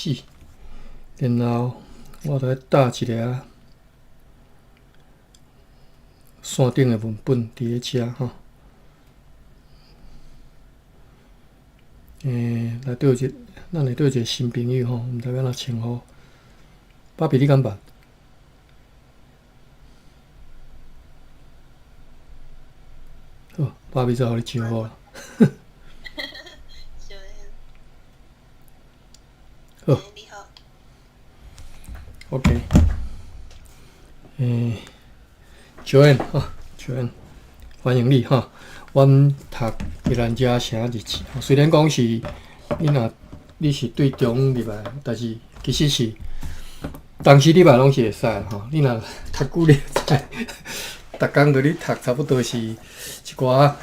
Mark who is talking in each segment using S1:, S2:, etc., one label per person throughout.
S1: 始，然後我就來搭一个線頂的文本佇咧遮吼。內底有一，咱內底有一個新朋友吼，毋知欲按怎稱呼。芭比，你敢捌？好，芭比再予你招呼啦。好。OK。Joanne 吼，Joanne，歡迎你吼。阮讀宜蘭遮城日誌，雖然講是你若你是對中入來，但是其實是當時禮拜攏是會使吼。你若讀久你會知，逐工著咧讀，差不多是一寡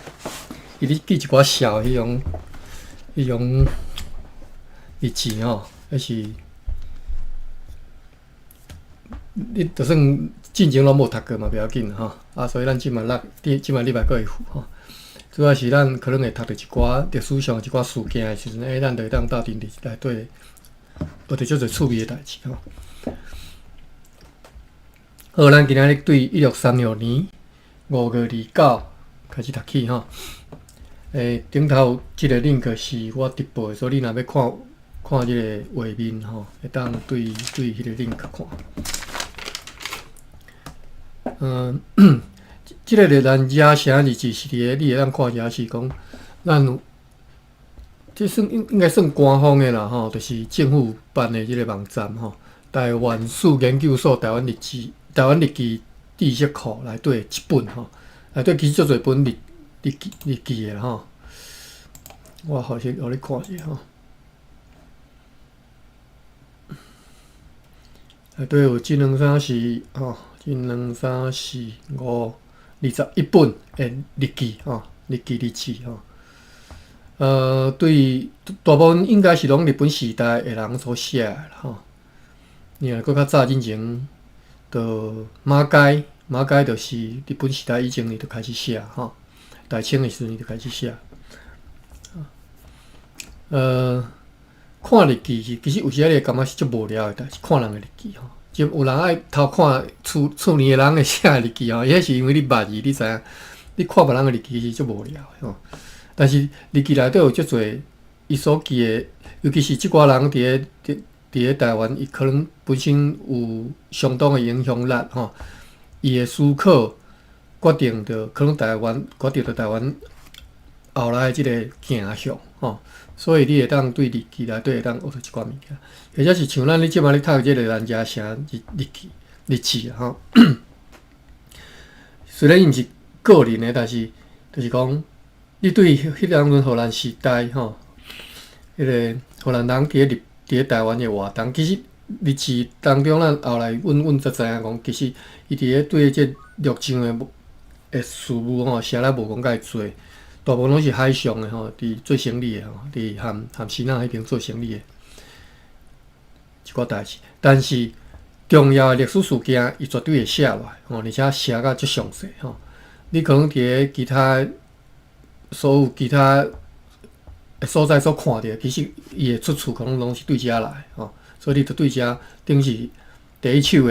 S1: 伊咧記一寡小彼種日誌吼，彼是你就算進前攏無讀過嘛，袂要緊吼。啊，所以咱這馬錄，這馬禮拜閣會赴吼。主要是咱可能會讀著一寡歷史上一寡事件的時陣，咱就會當鬥陣佇內底學著足濟趣味的代誌吼。好，咱今仔日對1636年5月29開始讀起吼。頂頭這个 link 是我直播的，所以你若欲看看這个畫面吼，會當對彼个 link 看。這个咱遮城日誌是佇咧，你會當看遮是講，咱有，這算應該算官方的啦吼，就是政府辦的這个網站吼，台灣史研究所台灣日誌、台灣日記知識庫內底一本吼，內底其實足濟本日記的吼。我好先予你看一下吼。內底有這兩三四吼，這兩三四五21本的日記吼，日記日誌吼。對，大部分應該是攏日本時代的人所寫的啦吼。你若閣較早進前，就馬偕，馬偕就是日本時代以前伊就開始寫吼，大清的時陣伊就開始寫。看日記是，其實有時仔你會感覺是足無聊的代誌，看人的日記吼。就有人愛偷看厝裡的人的寫的日記吼，彼是因為你捌伊，你知影，你看別人的日記是足無聊的吼。但是日記內底有足濟伊所記的，尤其是這寡人佇咧台灣，伊可能本身有相當的影響力吼。伊的思考決定著可能台灣決定著台灣後來的這个行向吼。所以你會當對日記內底會當學著一寡物件，或者是像咱咧這擺咧讀這个蘭遮城日記日誌吼。雖然伊毋是個人的，但是就是講，你對彼當陣荷蘭時代吼，彼个荷蘭人佇咧台灣的活動，其實日誌當中，咱後來阮才知影講，其實伊佇咧對這陸上的事務吼，寫了無講介濟。大部分攏是海上的吼，佇做生意的吼，佇和支那彼邊做生意的一寡代誌。但是重要的歷史事件，伊絕對會寫落來吼，而且寫甲足詳細吼。你可能佇咧其他所有其他的所在所看著，其實伊的出處可能攏是對遮來吼，所以你著對遮等於是第一手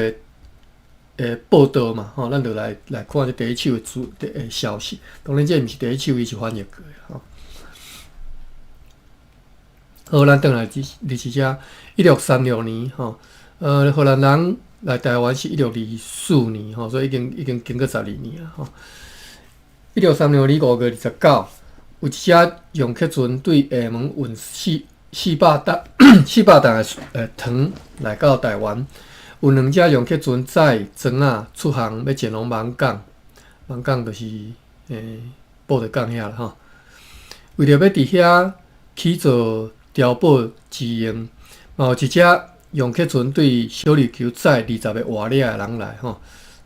S1: 的報道嘛，吼，咱就來看這第一手的資的消息。當然，這毋是第一手，伊是翻譯過的吼。好，咱轉來日誌遮，1636年吼，荷蘭人來台灣是1624年吼，所以已經經過12年啊吼。1636年5月29，有一隻用客船對廈門運400擔400擔的糖來到台灣。有兩隻用客船載庄仔出航，欲前往網港，網港就是布袋港遐啦吼。為著欲佇遐起做碉堡之用，嘛有一隻用客船對小琉球載20個活掠的人來吼。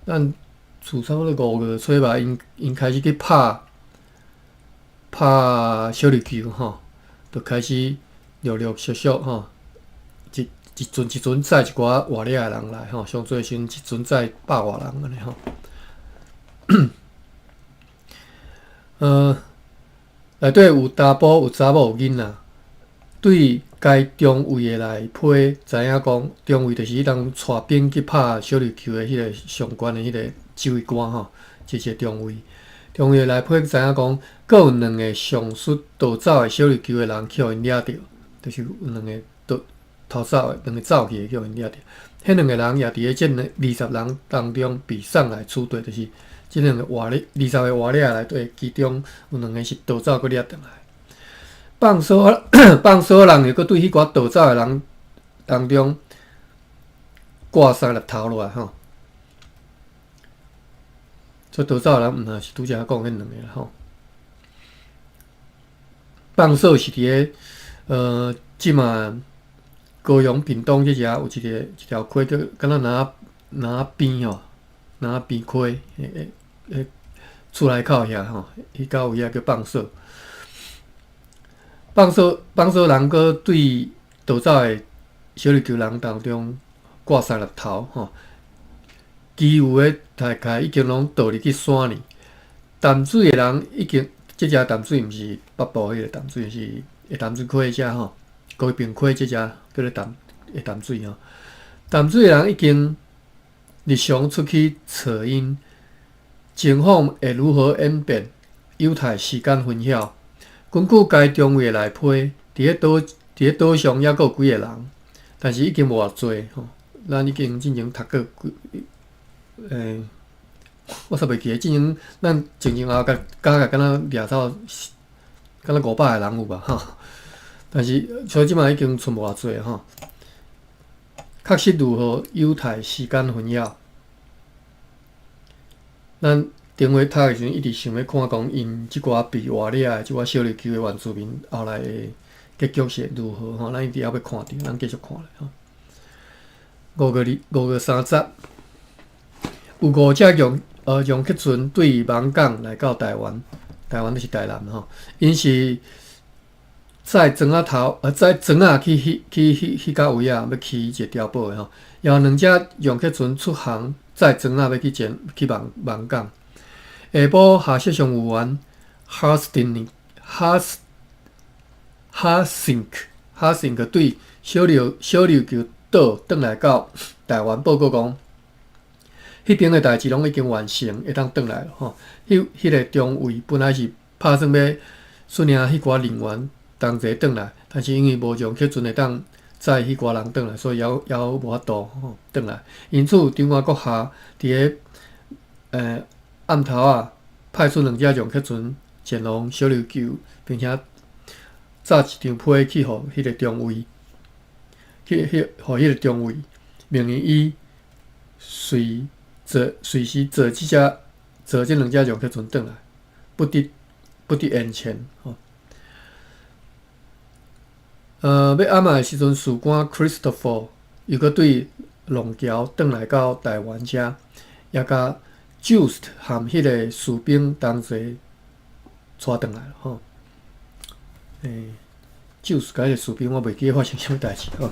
S1: 咱自差不多5月初吧，𪜶開始去拍小琉球吼，就開始陸陸續續吼。一船一船載一寡活掠的人來吼，上濟時陣一船載百外人按呢吼。內底有查埔、有查某、有囡仔，對該中尉的內批知影講，中尉就是彼當帶兵去拍小琉球的彼個上懸的彼個指揮官吼，這一個中尉。中尉的內批知影講，閣有兩个上述逃走的小琉球的人去予𪜶掠著，就是有兩个逃逃走的，兩个走去的去予𪜶掠著。彼兩个人也佇咧這兩二十人當中被送來處對，就是這兩个活咧二十个活掠內底，其中有兩个是逃走閣掠轉來。放哨放哨人又閣對彼寡逃走的人當中割三粒頭落來吼。所以逃走的人毋若是拄才講彼兩个啦吼。放哨是佇咧這馬高雄屏東這遮有一个一條溪叫敢若林林仔邊吼，林仔邊溪，彼彼出來口遐吼，彼到位仔叫放哨。放哨放哨人閣對逃走的小琉球人當中割三粒頭吼，其餘的大概已經攏逃入去山裡。淡水的人已經，這遮淡水毋是北部彼个淡水，是下淡水溪遮吼，高屏溪這遮叫做淡下淡水吼。淡水的人已經日常出去揣𪜶，情況會如何演變，有待時間分曉。根據該中尉的內批，佇咧島佇咧島上猶閣有幾个人，但是已經無偌濟吼。咱已經進前讀過幾，我煞袂記得，進前咱前前後後加加起來敢若掠走，敢若500个人有吧吼。但是所以這擺已經賰無偌濟吼。確實如何，有待時間分曉。咱頂回讀的時陣，一直想欲看講，𪜶這寡被活掠的這寡小琉球的原住民，後來的結局是如何吼？咱一直猶欲看著，咱繼續看咧吼。5月2、5月30，有五隻楊克船對網港來到台灣，台灣就是台南吼。𪜶是載船仔頭，載船仔去彼去彼彼到位啊，欲去一個碉堡的吼。有兩隻楊克船出航，載船仔欲去前去網網港。下晡下雪上有員哈斯丁尼哈斯哈辛克哈辛克對小琉小琉球島轉來到台灣報告講，彼邊的代誌攏已經完成，會當轉來了吼。彼彼个中尉本來是拍算欲率領彼寡人員同齊轉來，但是因為無楊克船會當載彼寡人轉來，所以猶猶無法度吼轉來。因此，長官閣下佇咧暗頭仔派出兩隻楊克船前往小琉球，並且紮一張批去予彼个中尉，去彼予彼个中尉，命令伊隨坐隨時坐這隻坐這兩隻楊克船轉來，不得不得延遲吼。欲暗仔的時陣，士官 Christopher 又閣對瑯嶠轉來到台灣遮，也共 Just 和彼个士兵同齊帶轉來吼。Just 共彼个士兵，我袂記得發生啥物代誌吼。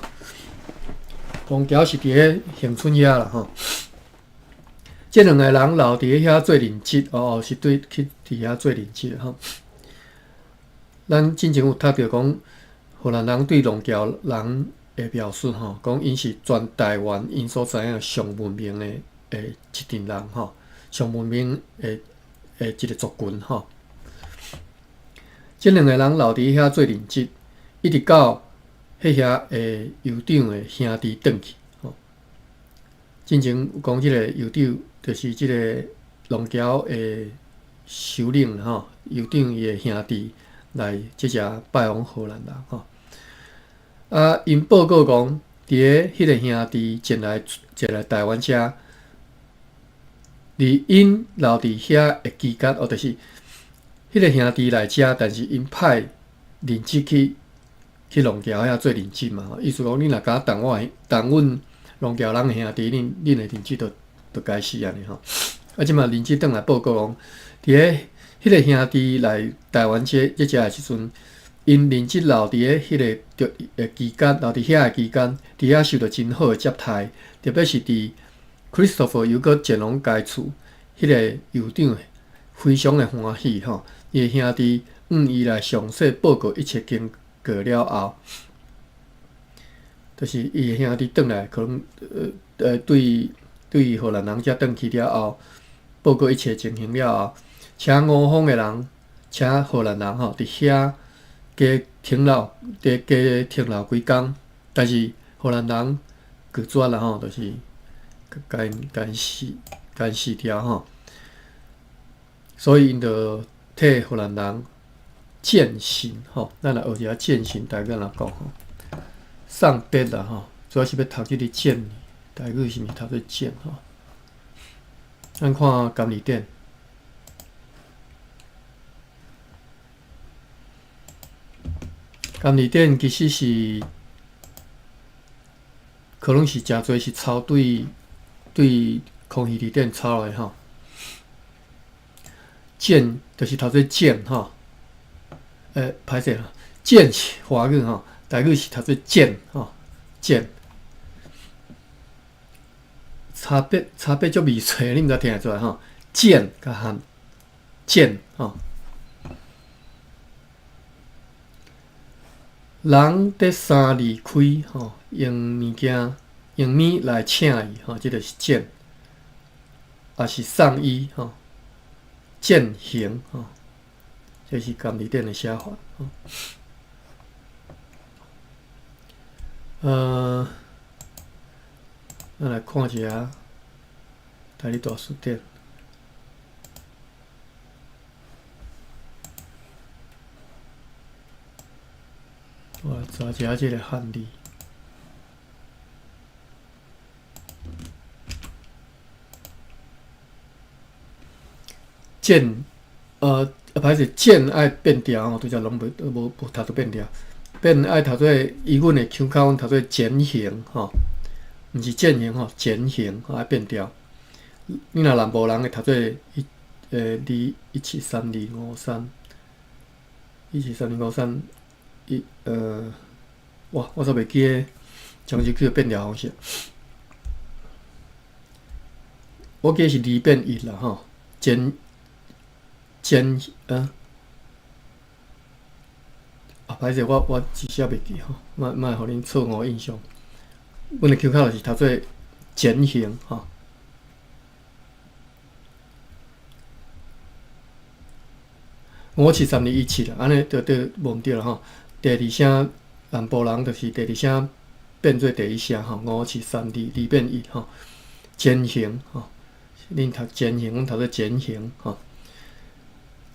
S1: 瑯嶠是佇咧恆春遐啦吼。這兩個人留佇咧遐做人質，哦，是對去佇遐做人質吼。咱進前有讀著講，荷蘭人對瑯嶠人的描述吼，講𪜶是全台灣𪜶所知影上文明的的一陣人吼，上文明的的一个族群吼。這兩个人留佇遐做人質，一直到彼遐的酋長的兄弟轉去吼。進前有講這個酋長就是這個瑯嶠的首領吼，酋長伊的兄弟來這遮拜訪荷蘭人吼。啊，𪜶報告講，佇咧彼个兄弟前來前來台灣遮，而𪜶留佇遐的期間，哦，就是彼个兄弟來遮，但是𪜶派人質去去瑯嶠遐做人質嘛。意思講，你若敢動我的動阮瑯嶠人的兄弟，恁恁的人質就就該死按呢吼。啊，這馬人質轉來報告講，佇咧彼个兄弟來台灣這這遮的時陣，𪜶人質留佇咧彼个的期間，留佇遐的期間，佇遐受著真好的接待，特別是佇 Christopher 又閣前往該處，彼个酋長非常的歡喜吼，伊的兄弟向伊來詳細報告一切經過了後，就是伊的兄弟轉來，可能對荷蘭人遮轉去了後，報告一切情形了後，請五方的人，請荷蘭人吼，佇遐加停留，佇加停留幾工，但是荷蘭人拒絕啦吼，就是共𪜶共𪜶死共𪜶死掉吼，所以𪜶就替荷蘭人餞行吼，咱來學一下餞行，台語按怎講吼？送別啦吼，主要是欲讀這个餞，台語是毋是讀做餞吼？咱看甘字典，甘字典其實是可能是誠濟是抄對康熙字典抄來吼。餞就是讀做餞吼，歹勢啦，餞是華語吼。台語是讀做餞吼，餞差別足微細，你毋知聽會出來吼？餞佮含餞吼，人佇三離開吼，用物件用物來請伊吼，這就是餞，抑是送伊吼，餞行吼，這是甘字典的寫法吼。咱來看一下台語大辭典。我來查一下這個漢字。餞，歹勢，餞愛變調吼，拄才攏無無讀做變調。變愛讀做以阮的腔口，阮讀做餞行吼，毋是餞行吼，餞行愛變調。你若南部人會讀做一二一七三二五三，一七三二五三一哇，我煞袂記得漳州區的變調方式。我記得是二變一啦吼，餞餞。啊，歹勢，我一時仔袂記吼，莫莫予恁錯誤印象。阮的腔口就是讀做餞行吼。573217啦，按呢就對無毋對啦吼。第二聲南部人就是第二聲變做第一聲吼，五七三二二變一吼，餞行吼，恁讀餞行，阮讀做餞行吼。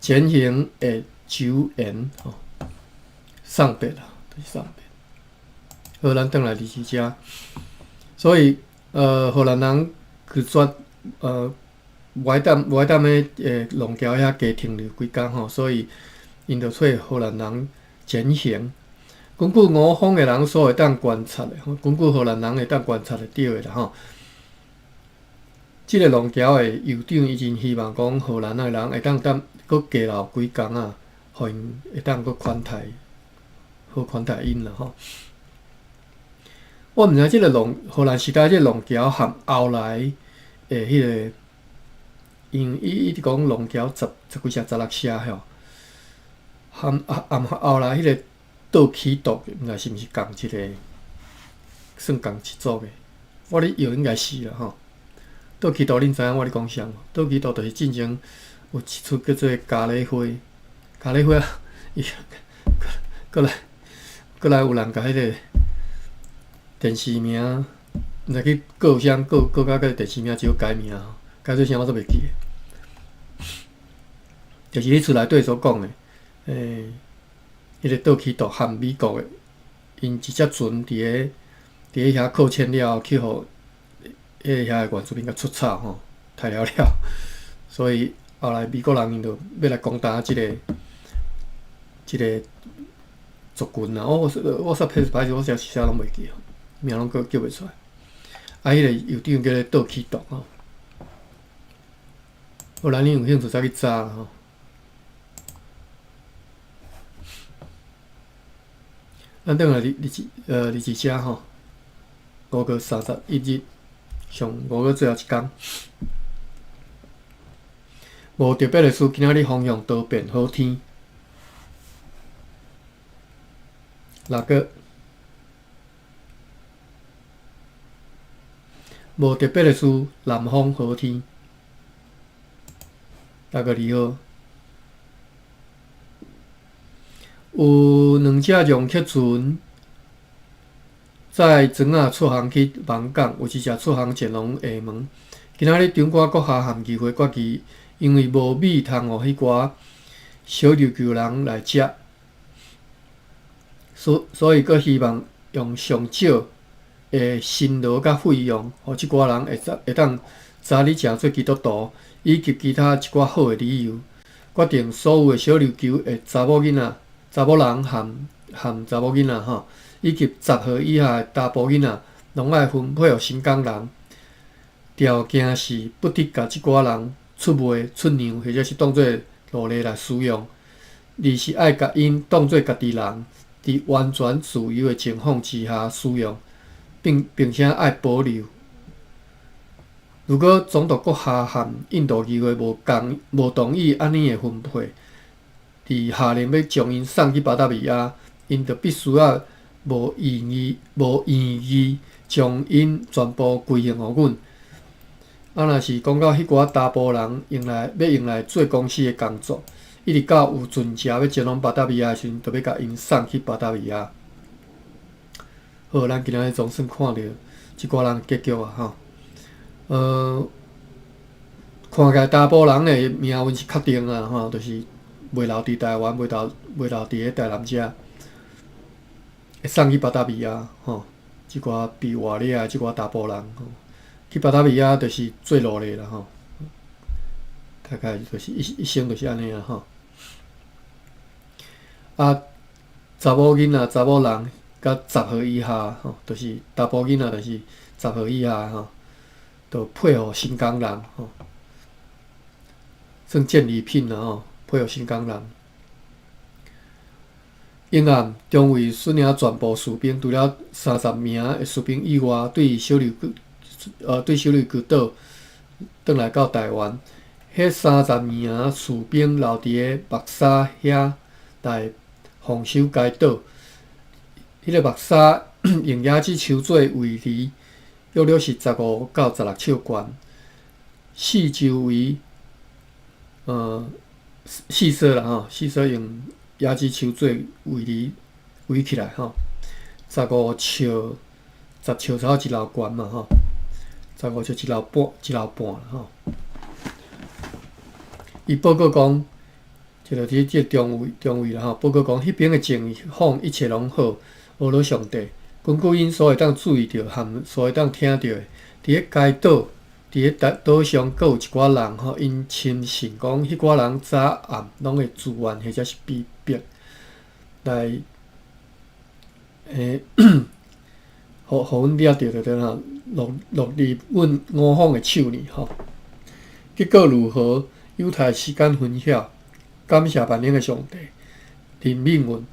S1: 餞行的周延吼。送別啦，就是送別。好，咱轉來二二遮，所以荷蘭人拒絕無愛踮咧龍橋遐加停留幾工吼，所以𪜶就揣荷蘭人餞行。根據五方的人所會當觀察的，根據荷蘭人會當觀察會著的啦吼。這个龍橋的酋長伊真希望講荷蘭的人會當踮閣加留幾工啊，予𪜶會當閣款待。好款待𪜶啦吼！我毋知這个龍荷蘭時代這个龍橋和後來的彼个，因伊伊直講龍橋十幾尺十六尺吼，和後來彼个倒起渡，毋知是毋是仝一个，算仝一組的。我咧臆應該是啦吼。倒起渡恁知影我咧講啥無？倒起渡就是進前有一齣叫做《咖喱花》，咖喱花啊，伊閣來。閣來有人共彼个電視名，毋知去告啥，告告甲個電視名只好改名，改做啥我煞袂記得。就是彼齣內底所講的，彼个倒起渡和美國的，𪜶一隻船佇咧遐擱淺了後，去予彼个遐的原住民共出草吼，刣了了，所以後來美國人𪜶就欲來攻打這个族群啊！我煞歹勢，我啥啥攏袂記，名攏閣叫袂出來。啊，彼个酋長叫做倒起渡吼。好啦，恁有興趣再去查啦吼。咱轉來二二遮吼，5月31日，上五月最後一工。無特別的事，今仔日風向多變好天。六個，無特別的事，南風好天。大家你好，有兩隻讓客船載船仔出航去網港，有一隻出航前往廈門。今仔日長官閣下和議會決議，因為無米通予彼寡小琉球人來食，所以閣希望用上少的辛勞佮費用，予這寡人會當早日成做基督徒，以及其他一寡好的理由，決定所有的小琉球的查某囡仔、查某人和查某囡仔吼，以及10歲以下的查埔囡仔，攏愛分配予新港人。條件是不得共這寡人出賣、出讓，或者是當做奴隸來使用，而是愛共𪜶當做家己人，佇完全自由的情況之下使用，並且愛保留。如果總督閣下和印度議會無同意按呢的分配，佇下令欲將𪜶送去巴達維亞，𪜶就必須愛無異議將𪜶全部歸還予阮。啊，若是講到彼寡查埔人欲用來做公司的工作，一直到有船隻欲前往巴達維亞的時陣，就欲共𪜶送去巴達維亞。好，咱今仔日總算看著這寡人結局啊！吼，看起來查埔人的命運是確定啊！吼，就是袂留佇台灣，袂留佇咧台南遮，會送去巴達維亞。吼，這寡被活掠的這寡查埔人，吼，去巴達維亞就是做奴隸啦！吼，大概就是一生就是按呢啊！吼，啊，查某囡仔、查某人佮10歲以下，吼，就是查埔囡仔，就是十歲以下，吼，就配予新港人，吼，算戰利品啦，吼，配予新港人。英暗中尉率領全部士兵，除了30名的士兵以外，對小琉球島轉來到台灣。彼30名士兵留佇咧目沙遐來防守該島。彼個目沙用椰子樹做圍籬，約略是15到16尺懸，四周圍，四周啦吼，四周用椰子樹做圍籬圍起來吼，15尺，10尺差一樓懸嘛吼，15尺一樓半，一樓半吼。伊報告講，這個佇這中尉啦吼，報告講，彼邊的情況一切攏好，阿羅上帝。根據𪜶所會當注意著和所會當聽著的，佇咧該島，佇咧島上閣有一寡人吼，𪜶深信講，彼寡人早暗攏會自願或者是被迫來，予阮掠著就對啦，落入阮五方的手裡吼。結果如何，有待時間分曉。感謝萬能的上帝，憐憫阮，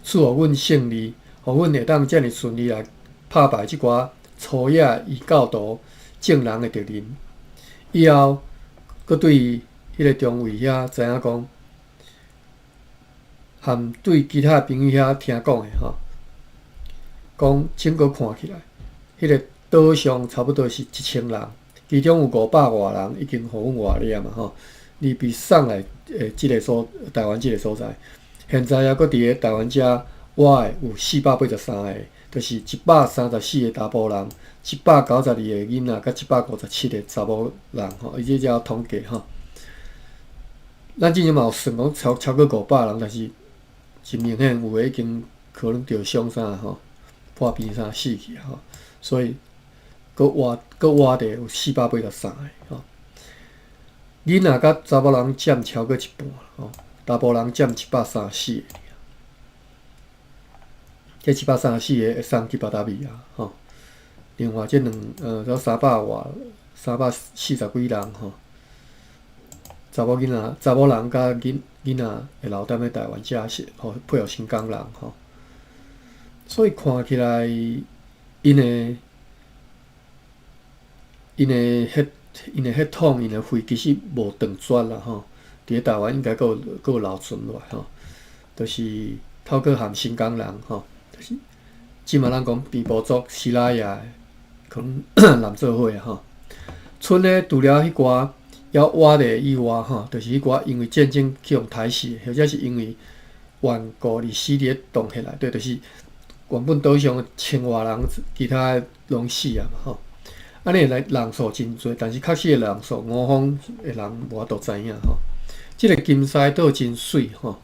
S1: 賜予阮勝利，予阮會當遮爾順利來拍敗這寡粗野異教徒眾人的敵人。以後，閣對彼個中尉遐知影講，和對其他朋友遐聽講的吼，講整個看起來，彼個島上差不多是1000人，其中有500外人已經予阮活掠嘛吼，而被送來台灣這个所在。現在猶閣佇咧台灣遮活的有483個，就是134個查埔人，192個囡仔，佮157個查某人吼，伊這只統計吼。咱之前嘛有算講超過500人，但是真明顯有的已經可能著傷啥吼，破病啥死去吼，所以閣活的有483個吼。囡仔佮查某人佔超過一半吼，查埔人佔134個。這734個會送去巴達維亞吼。另外這兩這300外340幾人吼，查某囡仔、查某人佮囡仔會留踮咧台灣遮是予配予新港人吼。所以看起來，𪜶的血統、𪜶的血其實無斷絕啦吼。佇咧台灣應該閣有留存落來吼，就是透過和新港人吼，就是這馬咱講平埔族西拉雅可能攬做伙啊吼。村咧除了彼寡猶活的以外吼，就是彼寡因為戰爭去予刣死，或者是因為緣故而死佇咧洞穴內底，就是原本島上千外人，其他攏死啊嘛吼。按呢來人數真濟，但是確實的人數五方的人無法度知影吼。這个金獅島真媠吼，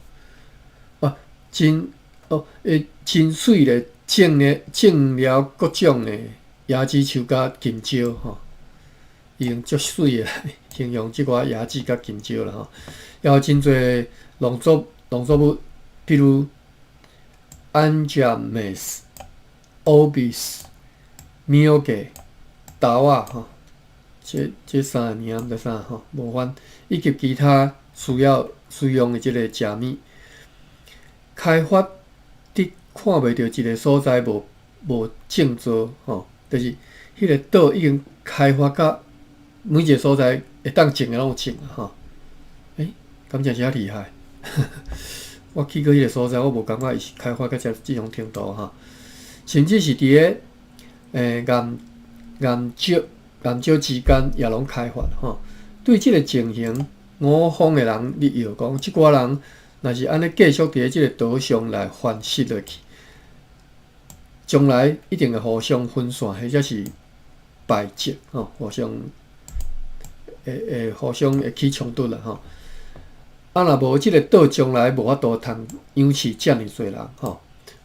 S1: 啊真哦，會真媠咧，種咧種了各種的椰子樹佮金蕉吼，伊用足媠的形容這寡椰子佮金蕉啦吼。也有真濟農作物，比如 Anjames、Obis、苗粿、豆仔吼，這三个名毋知啥吼，無番，以及其他需要使用的這个食物，開發得看袂著一个所在無種作吼，就是彼个島已經開發甲每一个所在會當種的攏有種啊吼。欸，敢真是遐厲害？我去過彼个所在，我無感覺伊是開發到這種程度吼。甚至是佇咧岩礁之間也攏開發吼。對這个情形，五方的人咧搖講，這寡人若是按呢繼續佇咧這个島上來繁殖落去，將來一定會互相分散，或者是排斥吼，互相會起衝突啦吼。啊，若無這个島將來無法度通養飼遮爾濟人吼。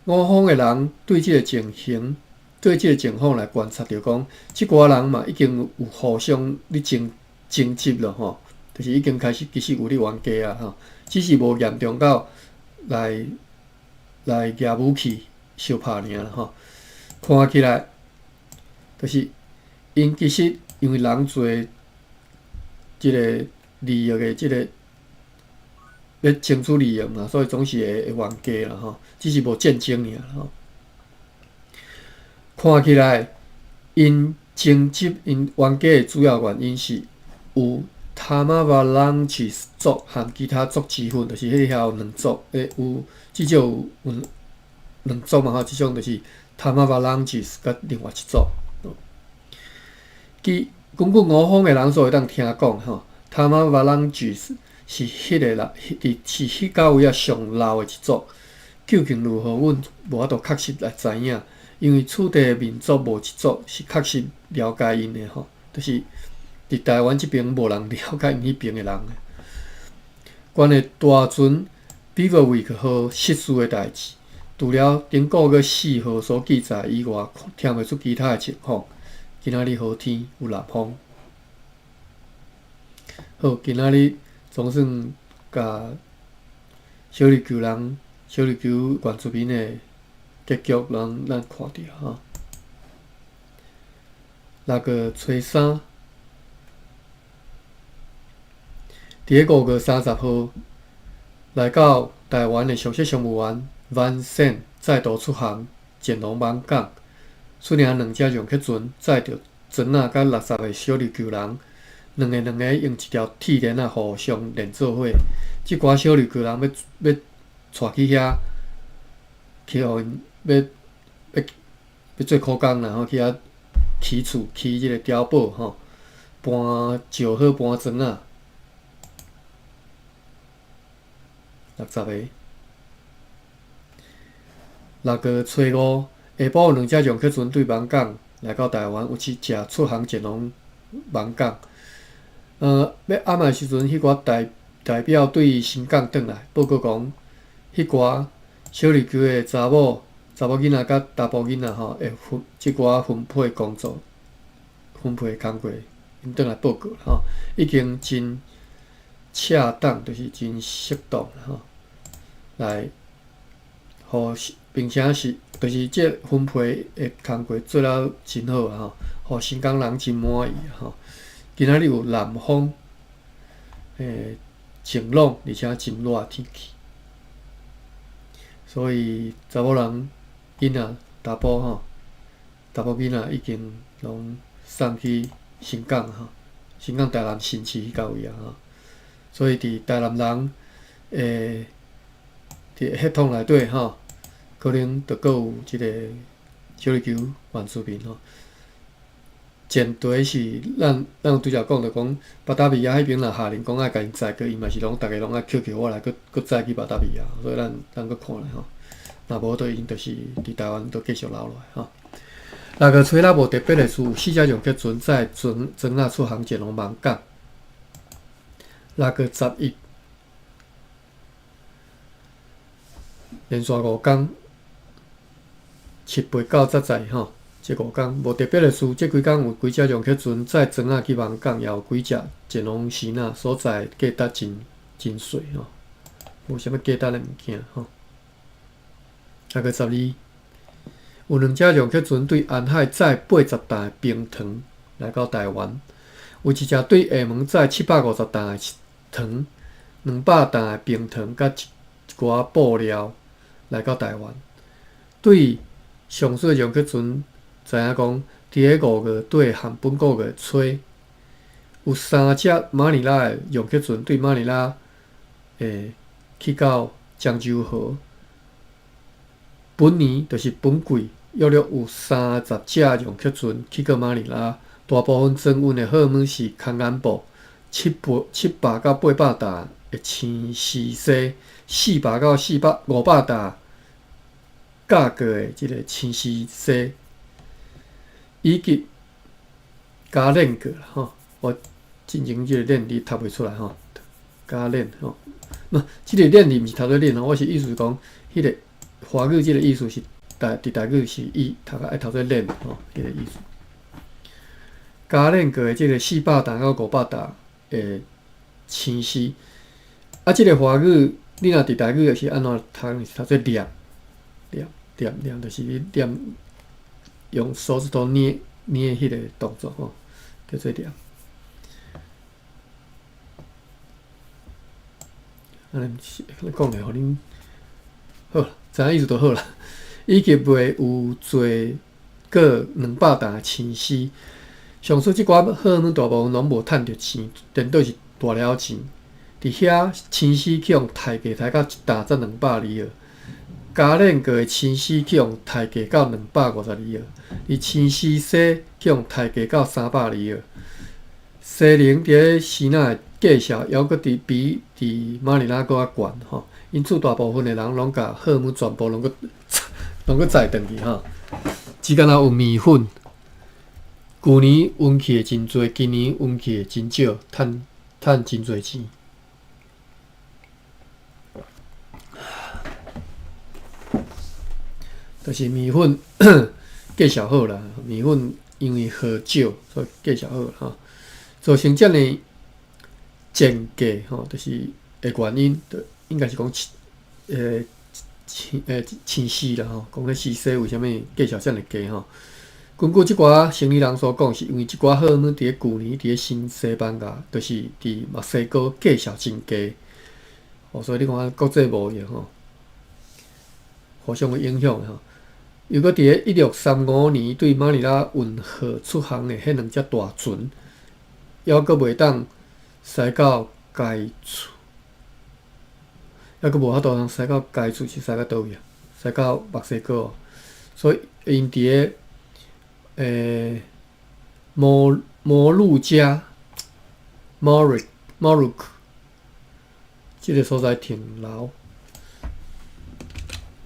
S1: 五方的人對這个情形，對這个情況來觀察著講，這寡人嘛已經有互相咧爭執了吼，就是已經開始其實有咧冤家啊吼，只是無嚴重到來舉武器相拍爾啦吼。看起來，就是𪜶其實因為人濟，這个利益的這个欲爭取利益嘛，所以總是會冤家啦吼，只是無戰爭爾吼。看起來，𪜶爭執、𪜶冤家的主要原因是有 Tamavalanches 族和其他族之分，就是彼遐有兩族，有至少有兩族嘛吼，這種就是 Tamavalanches 佮另外一族。其根據五方的人所會當聽講吼，Tamavalanches 是彼个人，佇是彼到位仔上老的一族。究竟如何，阮無法度確實來知影，因為此地的民族無一族是確實了解𪜶的吼，就是佇台灣這邊無人了解𪜶彼邊的人。關於大船 Beaverwick 號失事的代誌，除了頂個月4號所記載以外，聽袂出其他的情況。今仔日好天，有南風。好，今仔日總算共小琉球人、小琉球原住民的結局，咱看著吼。6月初三，佇咧5月30號來到台灣的首席商務員萬勝再度出航前往艋舺，率領兩隻讓客船載著船仔佮60個小琉球人，兩个兩个用一條鐵鏈仔互相連做伙。這寡小琉球人欲帶去遐，去予𪜶欲做苦工啦吼，去遐起厝、起這个碉堡吼，搬石好搬磚仔。60个。6月初五，下晡有兩隻讓客船對艋舺來到台灣，有一隻出航前往艋舺。欲暗的時陣，彼寡代表對新港轉來報告講，彼寡小琉球的查某囡仔佮查埔囡仔吼，會分這寡分配工作、分配工課，𪜶轉來報告吼，已經真恰當，就是真適當吼，來，予並且是，就是這分配的工課做了真好啊吼，予新港人真滿意吼。今仔日有南風，晴朗而且真熱天氣，所以查某人囡仔、查埔吼，查埔囡仔已經攏送去新港吼，新港台南新市彼到位啊吼，所以佇台南人的佇血統內底吼，可能就閣有這个小琉球原住民吼。前提是咱拄才讲著讲，巴达维亚彼边若下令讲爱共𪜶载过，伊嘛是拢逐家拢爱捡捡我来，阁载去巴达维亚，所以咱阁看咧吼。若无就𪜶就是伫台湾都继续留落来吼。6月初六无特别的事，有四只龙客船载船仔出航前往艋舺。6月11，连续5工，7、8、9、10、11吼，这五工无特别的事。这几工有几只龙客船载船仔去艋舺，也有几只前往支那，所在价值真真细吼，无啥物价值的物件吼。6月12，有两只龙客船对安海载80担的冰糖来到台湾，有一只对厦门载750担的糖、200担的冰糖，佮一寡布料来到台湾。对上述的龙客船知影讲，伫咧5月底和本个月初，有三只马尼拉的龙客船对马尼拉去到漳州河。本年就是本季，约略有30只龙客船去到马尼拉，大部分装运的货物是空眼布、700到800担的青丝纱、400到500担价格的这个青丝纱，以及加链过啦吼。我进前这个链字读袂出来吼，加链吼。那这个链字毋是读做链吼，我是意思是讲，彼个华语这个意思是台语是伊读爱读做链吼，彼个意思。加链过的这个400担到500担的青丝，啊，这个华语你若伫台语是按怎读？是读做念念念念，就是你念用手指头捏捏彼个动作吼，叫做念。按呢毋是，讲咧，予恁好，知影意思就好啦。以及袂有做过200担的青丝。上述这寡货物大部分拢无趁著钱，颠倒是大了钱。伫遐青丝去予抬价抬到一担才200里尔，加链过的青丝去予抬价到250里尔，而青丝纱去予抬价到300里尔。西宁伫咧支那的价数，犹阁伫比伫马尼拉阁较悬吼，因此大部分的人拢共货物全部拢阁载转去吼。只敢若有面粉，旧年运去的真济，今年运去的真少，趁真济钱。就是面粉价数好啦，面粉因为货少，所以价数好吼。造成遮尔贱价吼，就是的原因，就应该是讲青丝啦吼，讲彼丝纱为啥物价数遮尔低吼？根据这寡生意人所讲，是因为这寡货物伫咧旧年伫咧新西班牙，就是伫墨西哥价数真低，哦，所以你看国际贸易吼，互相有影响吼。又阁伫咧1635年对马尼拉运货出航的彼两只大船，犹阁袂当驶到该处，犹阁无法度通驶到该处，是驶到佗位啊？驶到墨西哥哦。所以𪜶伫咧摩鹿加 （Maluku） 这个所在停留。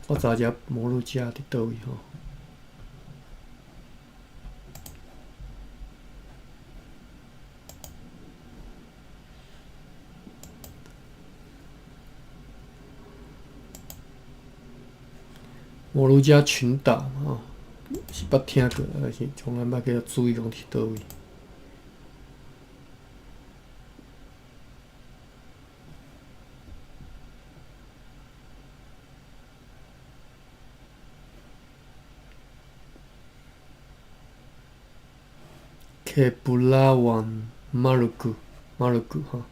S1: 我查一下摩鹿加伫佗位吼。摩鹿加群岛吼，是捌听过，但是从来捌去注意讲伫佗位。开普拉湾马鲁古，马鲁古吼，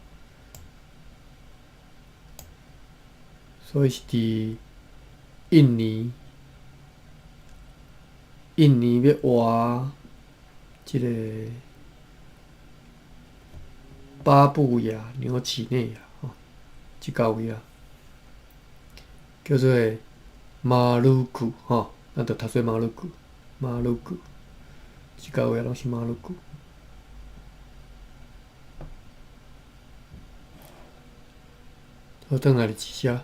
S1: 所以是伫印尼，印尼欲活这个巴布亚纽几内亚吼，这个位啊，叫做马鲁古吼，咱就读做马鲁古，马鲁古。這個話攏是馬魯古。好，轉來日誌遮。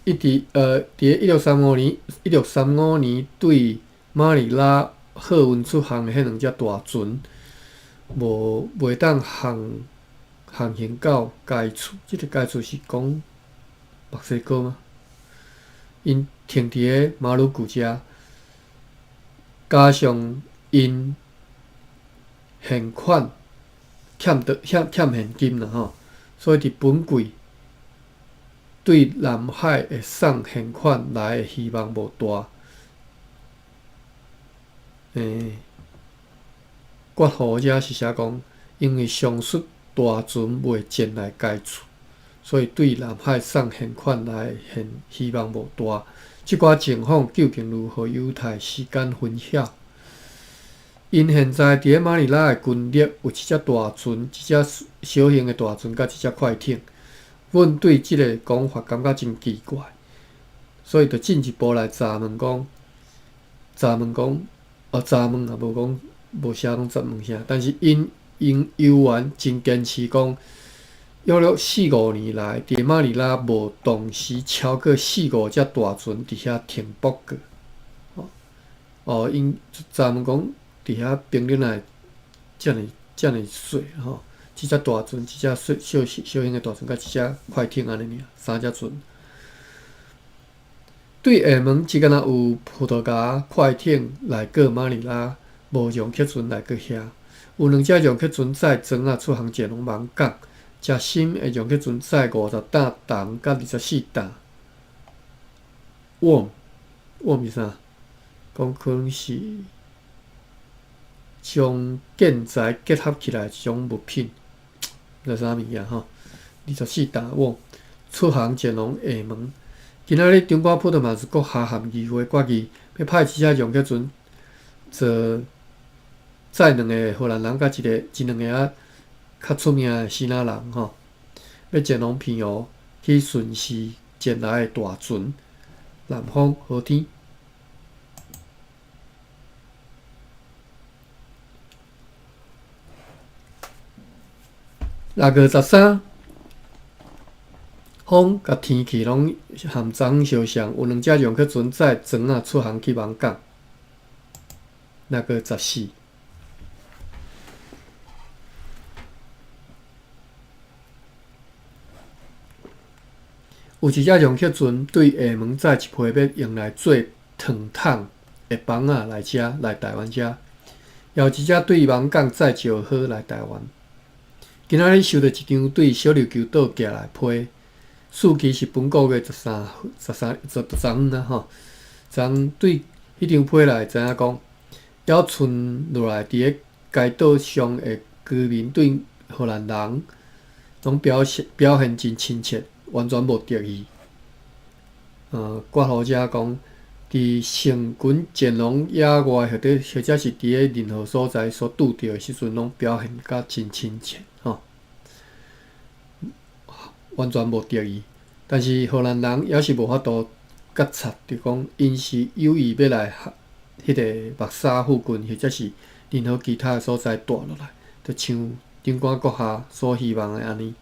S1: 伊伫1635年，1635年對馬尼拉貨運出航的彼兩隻大船，無袂當航行到該處。這个該處是講墨西哥嗎？𪜶停佇咧馬魯古遮，加上𪜶現款欠的欠欠現金啦吼，所以佇本季對南海會送現款來的希望無大。括弧遮是寫講，因為上述大船袂前來該處，所以對南海送現款來的希望無大。這寡情況究竟如何，有待時間分曉。𪜶現在佇咧馬尼拉的軍力有一隻大船、一隻小型的大船，佮一隻快艇。阮對這个講法感覺真奇怪，所以就進一步來查問講，查問講，哦，查問也無講無寫講查問啥，但是𪜶猶原真堅持講，約略四五年來，佇馬尼拉無同時超過四五隻大船佇遐停泊過。哦，𪜶查問講，佇遐兵力若會遮爾遮爾細吼，一隻大船，一隻小小小型的大船，佮一隻快艇按呢爾，三隻船。對廈門只敢若有葡萄牙快艇來過馬尼拉，無容客船來過遐。有兩隻容客船載船仔出航前往網港，誠深的容客船載50擔銅佮24擔。worm，worm 是啥？講可能是將建材結合起來一種物品，毋知啥物件吼。24擔 worm 出航前往廈門。今仔日長官普特曼斯閣下函議會決議，欲派一隻容客船做載兩个荷蘭人佮一个一兩个仔較出名的支那人吼，欲前往澎湖去巡視前來的大船。南方好天。6月13，風佮天氣攏和昨昏相像，有兩隻容客船載船仔出航去網港。6月14，有一隻容客船對廈門載一批欲用來做糖桶的枋仔來遮來台灣遮，也有一隻對網港載石膏來台灣。今仔日收著一張對小琉球島寄來批，時期是本個月13、13、十昨昏啊吼，昨昏對彼張批來知影講，猶賰落來佇咧該島上的居民對荷蘭人攏表現真親切，完全無敵意。括弧遮講，佇成群前往野外，或者是佇咧任何所在所拄著的時陣，攏表現甲真親切，吼，完全無敵意。但是荷蘭人猶是無法度覺察，就講𪜶是有意欲來彼个目沙附近，或者是任何其他的所在蹛落來，就像長官閣下所希望的按呢。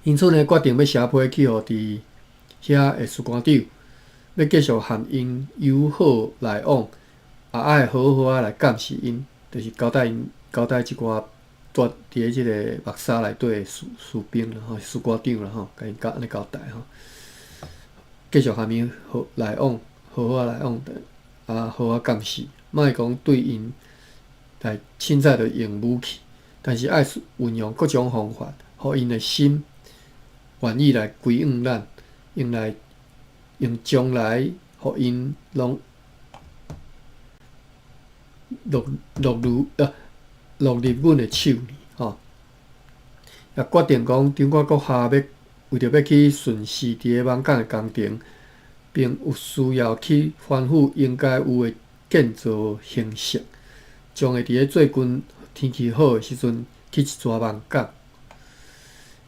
S1: 因此呢，決定欲寫批去予佇遐的士官長，欲繼續和𪜶友好來往，也愛好好仔來監視𪜶，就是交代𪜶交代這寡蹛佇咧這个目沙內底的士兵啦吼，士官長啦吼，共𪜶按呢交代吼，繼續和𪜶好來往，好好仔來往，啊，好好監視，莫講對𪜶來凊彩就用武器，但是愛運用各種方法，予𪜶的心願意來歸向咱，用來用將來予𪜶攏落入阮的手裡吼。也決定講，長官閣下欲為著欲去巡視佇咧網港的工程，並有需要去吩咐應該有的建造形式，將會佇咧最近天氣好的時陣去一逝網港。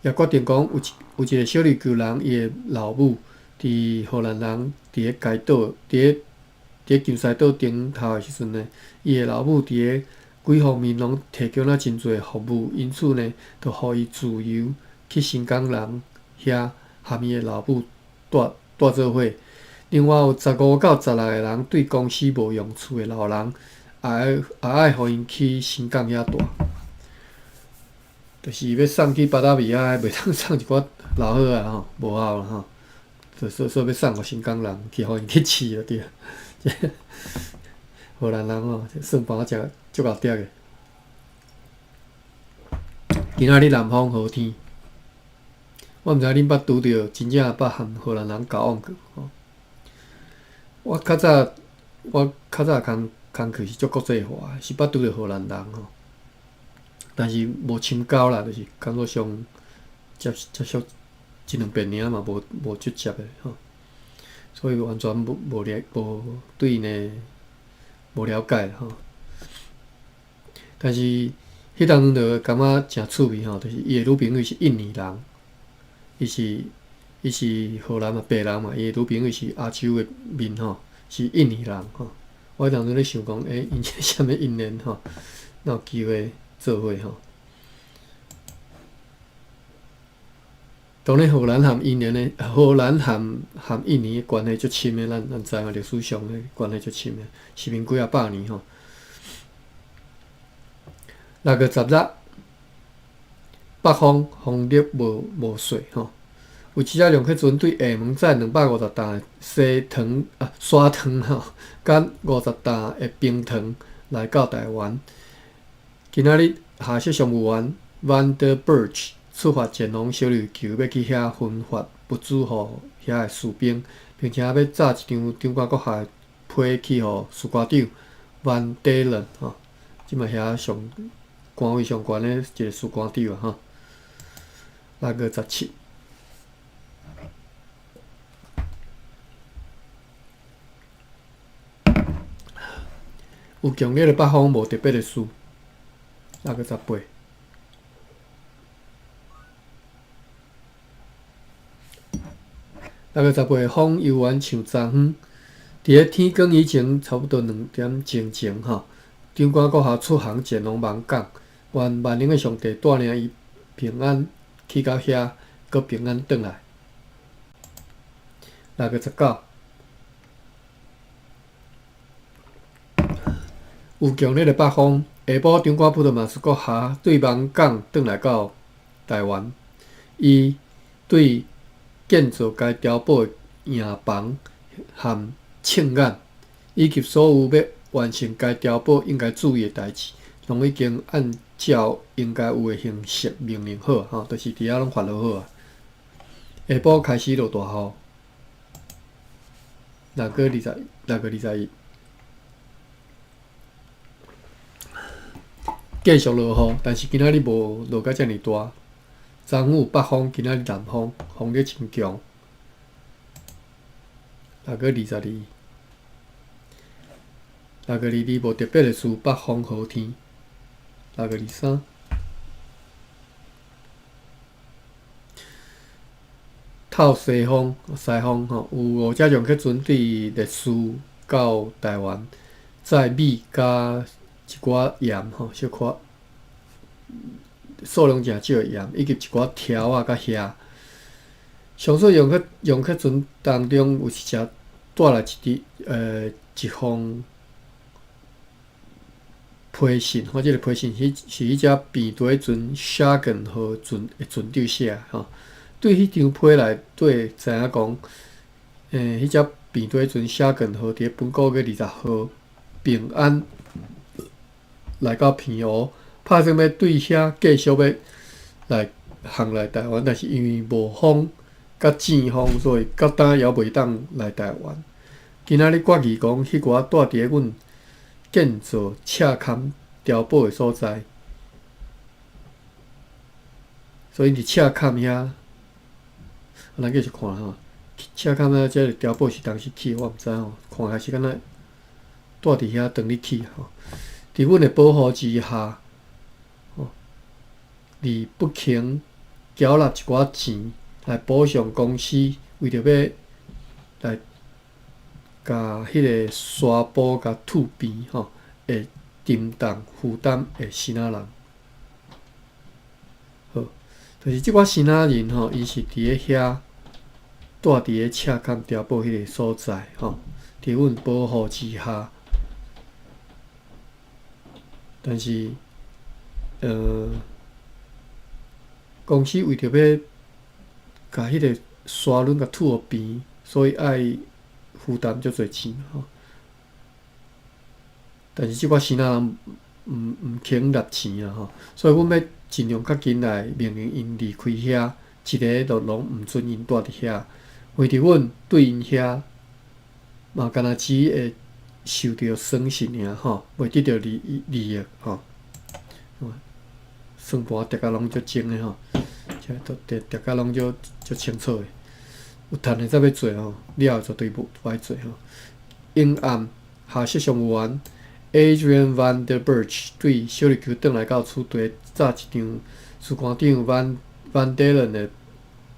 S1: 也決定講，有有一个小琉球人，伊的老母佇荷蘭人佇咧該島，佇咧金獅島頂頭的時陣呢，伊的老母佇咧幾方面攏提供了真濟服務，因此呢，就予伊自由去新港人遐含伊的老母蹛蹛做伙。另外有15到16个人對公司無用處的老人，也愛予𪜶去新港遐蹛。就是欲送去巴達維亞，袂當送一寡老好仔吼，無效啦吼，就所以欲送予新港人去，予𪜶去飼就對。荷蘭人吼，算盤仔食足𠢕啄的。今仔日南風雨天，我毋知恁捌拄著真正捌和荷蘭人交往過無？我較早工課是足國際化，是捌拄著荷蘭人吼，但是無深交啦，就是工作上接觸一兩遍爾嘛，無直接的吼，所以完全無對𪜶的無了解吼。但是彼當陣就感覺誠趣味吼，就是伊的女朋友是印尼人，伊是荷蘭嘛，白人嘛，伊的女朋友是亞洲的面吼，是印尼人吼。我彼當陣咧想講，欸，𪜶這啥物因緣吼，哪有機會做伙吼？當然，荷蘭和印尼的關係足深的，咱知影歷史上的關係足深的，殖民幾仔百年吼。6月10日，北風風力無細吼，有一隻龍客船對廈門載250擔的西糖啊砂糖吼，佮50擔的冰糖來到台灣。今仔日下設商務員 Van der Burch 出發前往小琉球，欲去遐分發物資予遐的士兵，並且欲紮一張長官閣下批去予士官長 Van Dalen 吼，這馬遐上官位上懸的一個士官長啊吼。6月17，有強烈的北風，無特別的事。6月18，6月18風猶原像昨昏，佇咧天光以前，差不多2點鐘前吼，長官閣下出航前往卍港，願萬能的上帝帶領伊平安去到遐，閣平安轉來。6月19，有強烈的北風，下晡長官普特馬斯閣下對卍港轉來到台灣，伊對建造該碉堡的營房和秤眼，以及所有欲完成該碉堡應該注意的代誌，攏已經按照應該有的形式命令好，吼，就是佇遐攏發落好啊。下晡開始落大雨，6月21。繼續落雨，但是今仔日無落甲遮爾大。昨昏有北風，今仔日南風，風力真強。6月22，6月22無特別的事，北風雨天。6月23，透西風，西風吼，有五隻龍客船對麗士到台灣，載米佮一寡鹽吼，小可數量誠少的鹽，以及一寡條仔佮蝦。上述用客船當中有一隻帶來一封批信，吼，這個批信是彼隻病毒船沙根號船的船長寫的吼。對彼張批內底知影講，彼隻病毒船沙根號佇咧本個月20號平安來到澎湖，拍算欲對遐繼續欲來航來台灣，但是因為無風佮戰風，所以到今猶袂當來台灣。今仔日決議講，彼寡蹛佇咧阮建造赤崁碉堡的所在，所以佇赤崁遐，咱繼續看吼，赤崁遐這個碉堡是當時起，我毋知吼，看起來是敢若蹛佇遐當咧起吼。佇阮的保護之下，吼，離北京繳納一寡錢，來補償公司為著欲來共彼个沙埔共吐平吼的沉重負擔的支那人。好，就是這寡支那人吼，𪜶是佇咧遐蹛佇咧赤崁碉堡彼个所在吼，佇阮保護之下。但是，公司為著欲共彼个沙崙共吐予平，所以愛負擔足濟錢吼。但是這寡支那人毋肯納錢啊吼，所以阮欲盡量較緊來命令𪜶離開遐，一个都攏毋准𪜶蹛佇遐。為著阮對𪜶遐嘛，敢若只會受著損失爾吼，袂得著利益吼。算盤疊甲攏足精的吼，這都疊疊甲攏足足清楚的。有趁的才欲做吼，了後絕對無愛做吼。陰暗下雪上有緣，Adrian van der Burch 對小琉球轉來到此地，早一張士官長 Van Van Dalen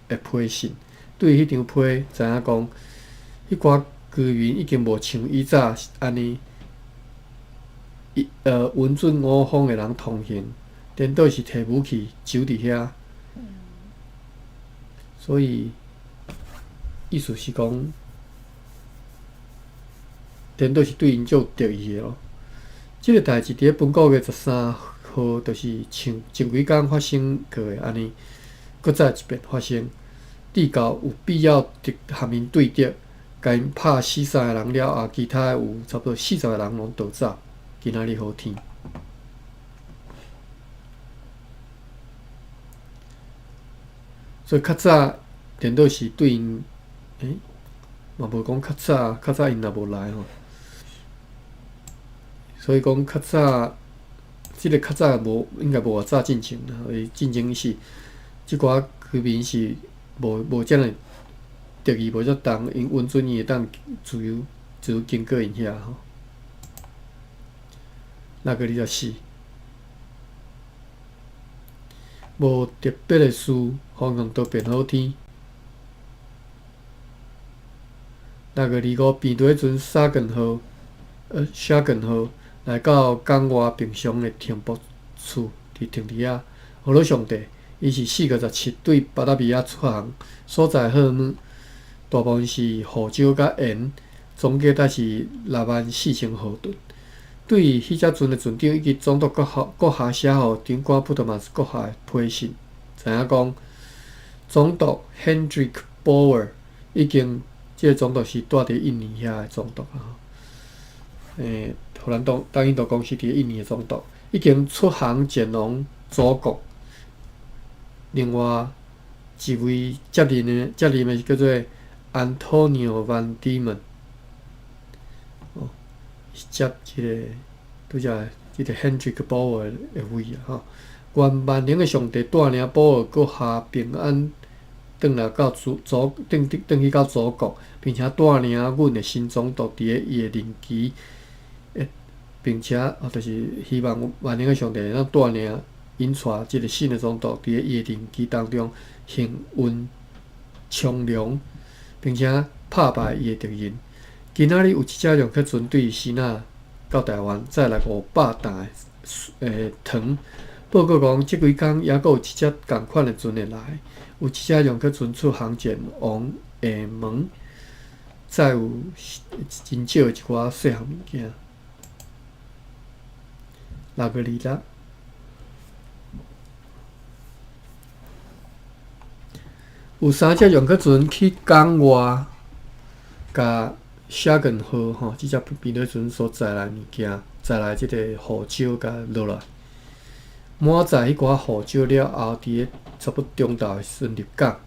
S1: 的批信。對彼張批，知影講，彼寡居民已經無像以早按呢，允准五方的人通行，顛倒是提武器守佇遐。所以意思是講，顛倒是對𪜶足有敵意的咯。這个代誌佇咧本個月13號，就是像前幾工發生過的按呢，閣再一遍發生。至到有必要佇含𪜶對敵，共𪜶拍死三个人了後，其他有差不多40個人攏逃走。今仔日好天，所以較早顛倒是對𪜶，嘛無講較早，較早𪜶也無來吼。所以講較早，這个較早無應該無偌早進前啦，伊進前是這寡居民是無遮爾敵意無遮重，𪜶允准伊會當自由自由經過𪜶遐吼。6月24，無特別的事，方向都變好天。6月25，平地船沙根號，沙根號來到港外平常的停泊處，佇停佇遐。予老上帝，伊是4月17對巴達維亞出航，所載貨物大部分是胡椒佮鹽，總計才是64,000荷噸。對彼隻船的船長以及總督閣下寫予長官普特曼斯閣下的批信，知影講總督 Hendrik Bauer 已經，這个總督是蹛佇印尼遐的總督啊。荷蘭東印度公司佇印尼的總督已經出航前往祖國。另外一位接任的叫做 Antonio Van Diemen，哦，是接這个拄才這个 Hendrik Bauer 的位啊吼。願萬能的上帝帶領保爾閣下平安轉來到祖祖轉轉去到祖國，並且帶領阮的新總督佇咧伊的任期，並且哦，就是希望萬能的上帝會當帶領𪜶帶這个新的總督佇咧伊的任期當中幸運昌隆，並且拍敗伊的敵人。今仔日有一隻兩客船對支那到台灣，載來500擔的糖。報告講，這幾工猶閣有一隻仝款的船會來，有一隻兩客船出航前往廈門，載有真少的一寡細項物件。6月26，有三隻兩客船去港外，共沙根號吼，這隻平底船所載來物件，載來這个胡椒共落來。滿載彼寡胡椒了後，佇咧差不多中晝的時陣入港。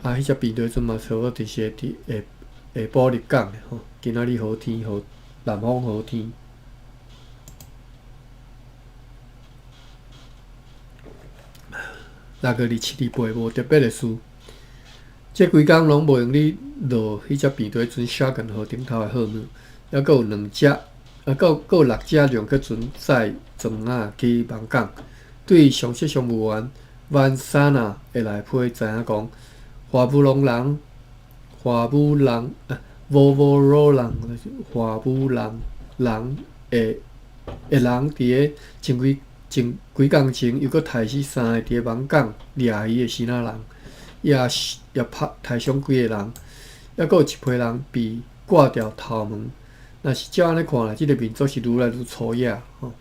S1: 啊，彼隻平底船嘛，差不多就是佇下下晡入港的吼。今仔日好天，好南方好天。6月27、28無特別的事，這幾工攏無閒咧落彼隻平底船沙根號頂頭的貨物，猶閣有兩隻，啊，閣有六隻兩客船載磚仔去網港。對上色商務員萬沙納的內批知影講，華武龍人、華武人、啊，沃沃羅人、華武人人的的人，佇咧前幾前幾工前，又閣刣死三个佇咧網港掠魚的支那人，也也拍刣傷幾个人，抑閣有一批人被割掉頭毛。若是照按呢看來，這个民族是愈來愈粗野吼。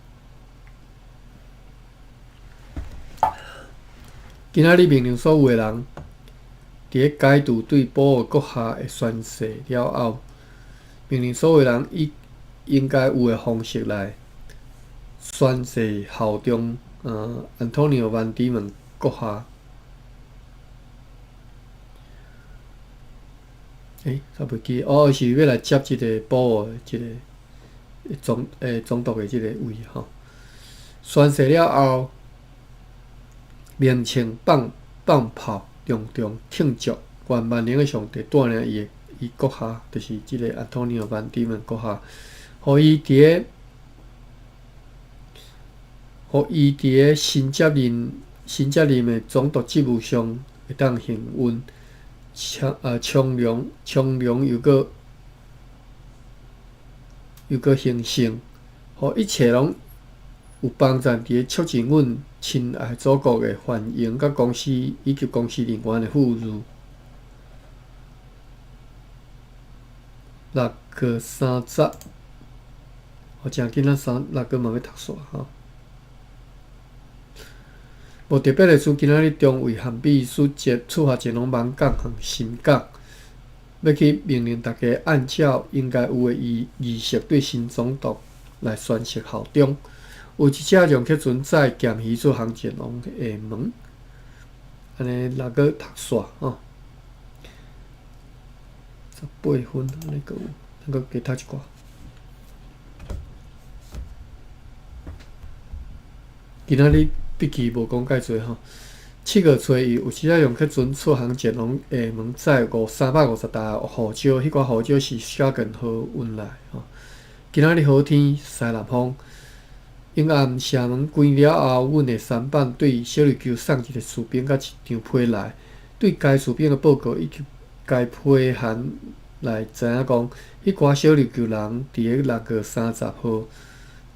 S1: 今仔日命令所有的人，佇咧解除對保護閣下的宣誓了後，命令所有的人以應該有的方式來宣誓效忠。安東尼奧·萬迪門閣下。欸，煞袂記哦，是欲來接這个保護的這个總督的這个位吼。宣誓了後，鳴槍放放炮，隆重慶祝，願萬能的上帝帶領伊的伊閣下，就是這个安東尼奧·萬迪門閣下，予伊佇咧新接任的總督職務上會當幸運、從容又閣興盛，予一切攏有幫贊佇咧促進阮親愛祖國的繁榮，佮公司以及公司人員的富裕。6月30，哦，誠緊，咱三六月嘛欲讀煞吼。無特別的事，今仔日中尉和秘書出發前往網港和新港，欲去命令大家按照應該有的儀式對新總督來宣誓效忠。有一隻讓客船載鹹魚出航前往廈門，按呢六月讀煞吼。18分，按呢閣有，咱閣加讀一寡。今仔日筆記無講介濟吼。7月初一，有一隻讓客船出航前往廈門，載350擔胡椒，彼寡胡椒是小根河運來吼。今仔日好天，西南風。永暗城門關了後，阮的舢板對小琉球送一个士兵佮一張批來，對該士兵的報告以及該批函來知影講，彼寡小琉球人佇咧6月30號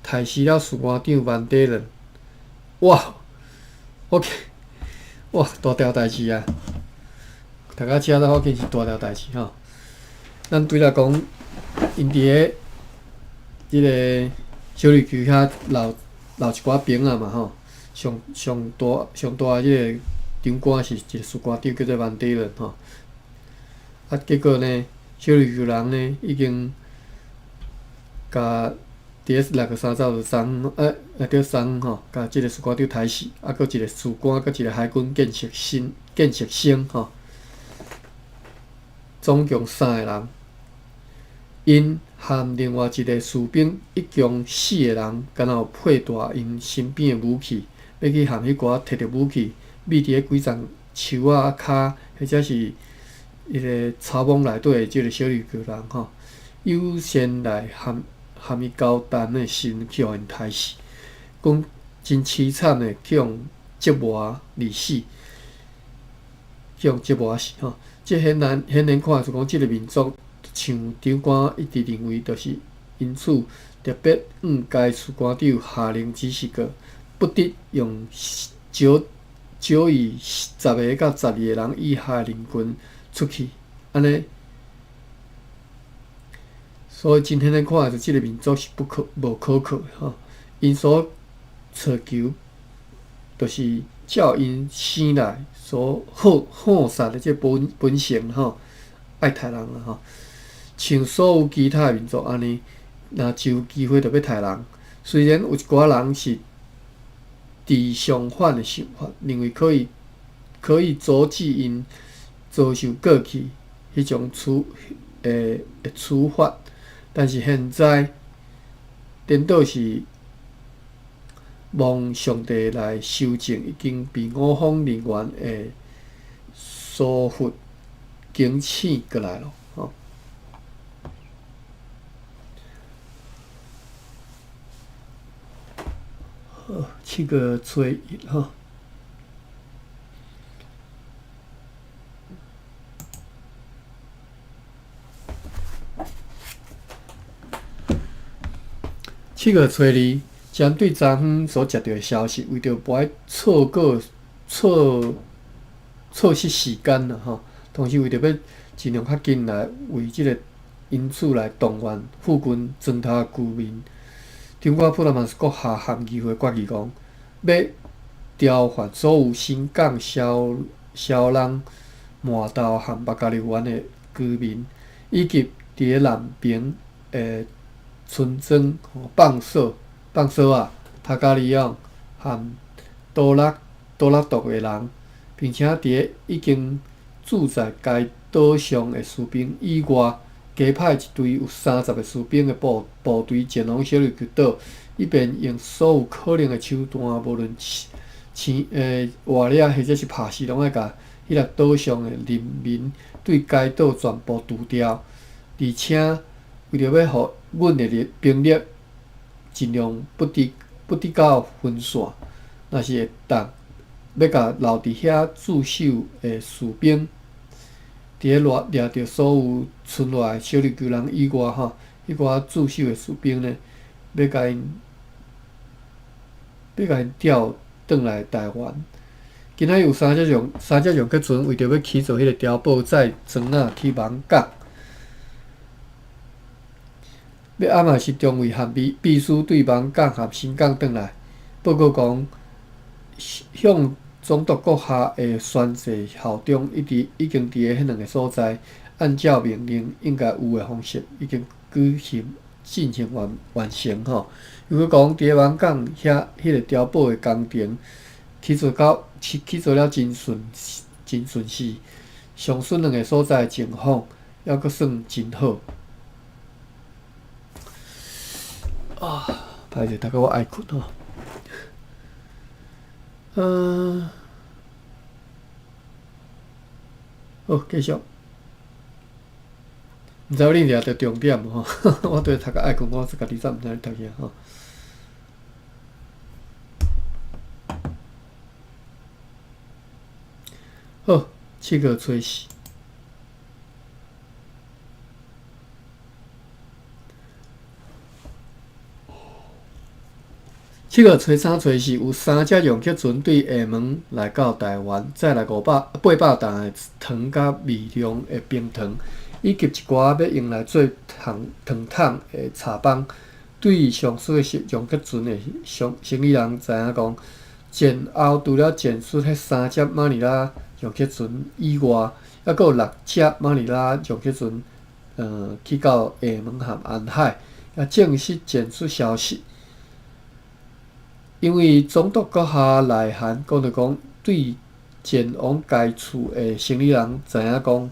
S1: 刣死了士官長萬德倫。哇！OK，哇，大條代誌啊！讀到遮才發現是大條代誌吼。咱對來講，𪜶佇咧這个小琉球遐留一寡兵仔嘛吼。上大這个長官是一个士官長，叫做萬德倫吼。啊，結果呢，小琉球人呢已經共佇咧6月30日對送吼，共這个士官長刣死，啊，閣一个士官，閣一个海軍見習生吼，總共三个人。𪜶和另外一个士兵一共四个人，敢若有佩帶𪜶身邊的武器，欲去和彼寡提著武器，覕佇咧幾叢樹仔跤，或者是彼个草莽內底的這个小琉球人吼，優先來和伊交談的時陣，去予𪜶刣死，講真淒慘的去予折磨而死，去予折磨死吼。這顯然看出講，這个民族像長官一直認為，就是因此特別向該士官長下令指示過，不得用少於10個到12個人以下的人群出去，按呢。所以真顯然看出，這个民族是不可無可靠的吼。𪜶所追求，就是照𪜶生來所好殺的這本性吼，愛刣人啊吼。像所有其他的民族按呢，若一有機會就欲刣人。雖然有一寡人是持相反的想法，認為可以阻止𪜶遭受過去彼種處罰。但是現在，顛倒是望上帝來修正已經被我方人員的疏忽警醒過來囉。吼。好，7月初一吼。7月初二，針對昨昏所接著的消息，為著無愛錯過錯錯失時間啦吼，同時為著欲盡量較緊來為這个因此來動員附近村頭的居民。長官普達曼斯閣下和議會決議講，欲調換所有新港、蕭蕭朗、麻豆和麥加利灣的居民，以及佇咧南爿的村莊、放所、放所仔、塔加里昂和多拉多拉獨的人，並且佇咧已經駐在該島上的士兵以外，加派一隊有30個士兵的部部隊前往小琉球島，以便用所有可能的手段，無論生活掠或者是拍死，攏愛共彼個島上的人民對該島全部除掉，而且為著欲予阮的兵力盡量不致到分散，若是會當，欲共留佇遐駐守的士兵，佇咧掠掠著所有村落的小琉球人以外，吼，彼寡駐守的士兵呢，欲共𪜶調轉來台灣。今仔日有三隻楊潔船為著欲起造彼个碉堡，載磚仔去艋舺。欲暗嘛是中尉和秘秘書對艋舺和新港轉來報告講，向總督閣下的宣誓效忠，一直已經佇咧彼兩个所在，按照命令應該有的方式，已經舉行進行完完成吼。又閣講佇咧艋舺遐彼个碉堡的工程起做到起起做了真順真順勢，上述兩个所在的情況猶閣算真好。啊，歹勢，逐個我愛睏吼。好，繼續。毋知恁掠著重點無吼？我對讀甲愛睏，我家己煞毋知咧讀啥吼。好，7月初四。7月初三、初四，有三隻楊潔船對廈門來到台灣，載來500、800擔的糖佮微量的冰糖，以及一寡欲用來做糖糖桶的茶枋。對上述的楊潔船的生生意人知影講，前後除了前述彼三隻馬尼拉楊潔船以外，猶閣有六隻馬尼拉楊潔船，去到廈門和安海，也證實前述消息。因為總督閣下來函講著講，對前往該處的生意人知影講，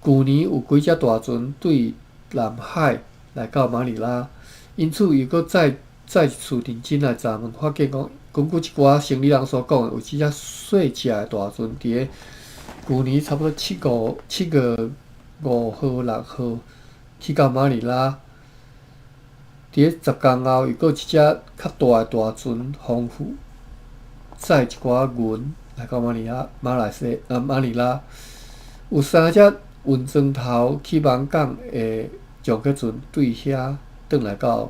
S1: 舊年有幾隻大船對南海來到馬尼拉，因此又閣再再一次認真來查問，發現講，根據這寡生意人所講的，有幾隻細隻的大船佇咧舊年差不多7月5號、6號去到馬尼拉。佇咧10工後，又閣有一隻較大的大船，豐富載一寡銀來到馬尼拉、馬來西啊馬尼拉。有三隻運磚頭去艋舺的楊潔船對遐轉來到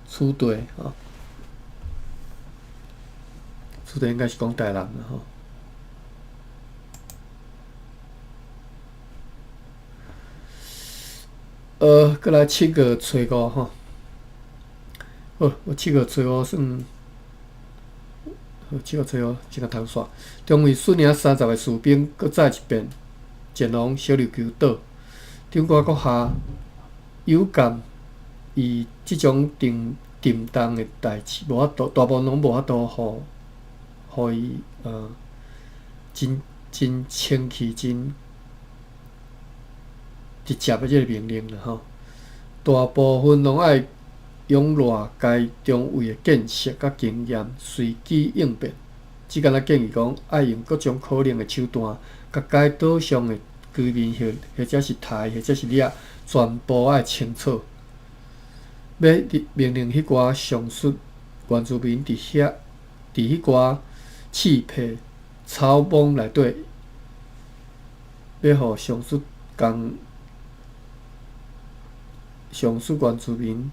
S1: 此地吼。此地應該是講台南啦吼。閣來七月初五吼。好，我七月初五算，好，七月初五先共讀煞。中尉率領30個士兵，閣再一遍前往小琉球島。長官閣下有感伊這種沉沉重的代誌，無法度，大部分攏無法度予予伊真真清氣、真直接的這个命令啦吼。大部分攏愛仰賴該中尉的見識佮經驗，隨機應變。只敢若建議講，愛用各種可能的手段，共該島上的居民或或者是刣或者是掠，全部愛清楚。欲命令彼寡上述原住民佇遐佇彼寡刺皮草莽內底，欲予上述工上述原住民。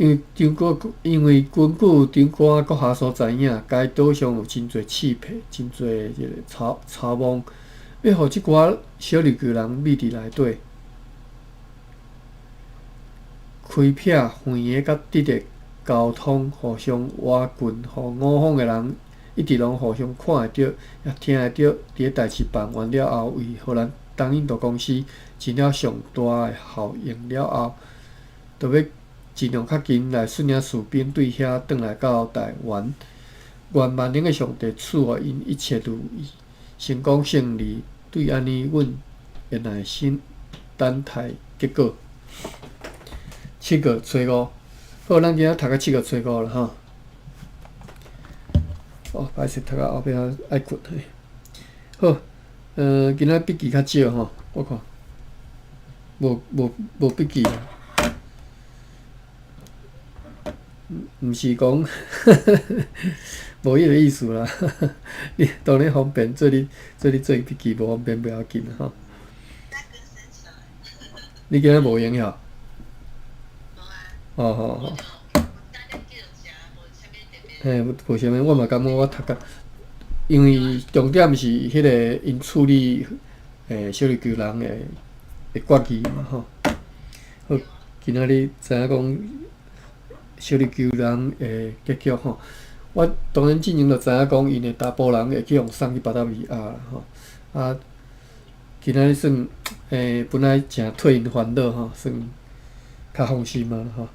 S1: 因為張國，因為根據長官閣下所知影，該島上有真濟刺客，真濟這個草草莽，欲予這寡小琉球人覕佇內底，開闢遠的佮直的交通，互相倚近，予五方的人一直攏互相看會著，也聽會著。佇咧代誌辦完了後，為荷蘭東印度公司盡了上大的效應了後，就欲盡量較緊來率領士兵對遐轉來到台灣。願萬能的上帝賜予𪜶一切如意，成功勝利。對按呢，阮會耐心等待結果。七月初五，好，咱今仔讀到七月初五啦吼。哦，歹勢讀到後壁愛睏嘿。好，今仔筆記較少吼，我看，無無無筆記。毋是講無彼个意思啦，你當然方便做你做你做筆記，無方便袂要緊吼。你今仔無閒遐？哦好好。嘿，無啥物，我嘛感覺我讀甲，因為重點是彼个𪜶處理小琉球人的決議嘛吼。好，今仔日知影講小琉球人的結局吼，我當然進前就知影講𪜶的查埔人會去予送去巴達維亞啦吼。啊，今仔日算本來誠替𪜶煩惱吼，算較放心啊吼。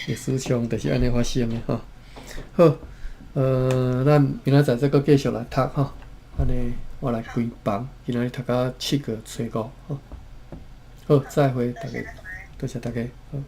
S1: 歷史上就是按呢發生的吼。好，咱明仔載再閣繼續來讀吼。按呢，我來關房，今仔日讀到七月初五吼。好，再會，大家，多謝大家，好。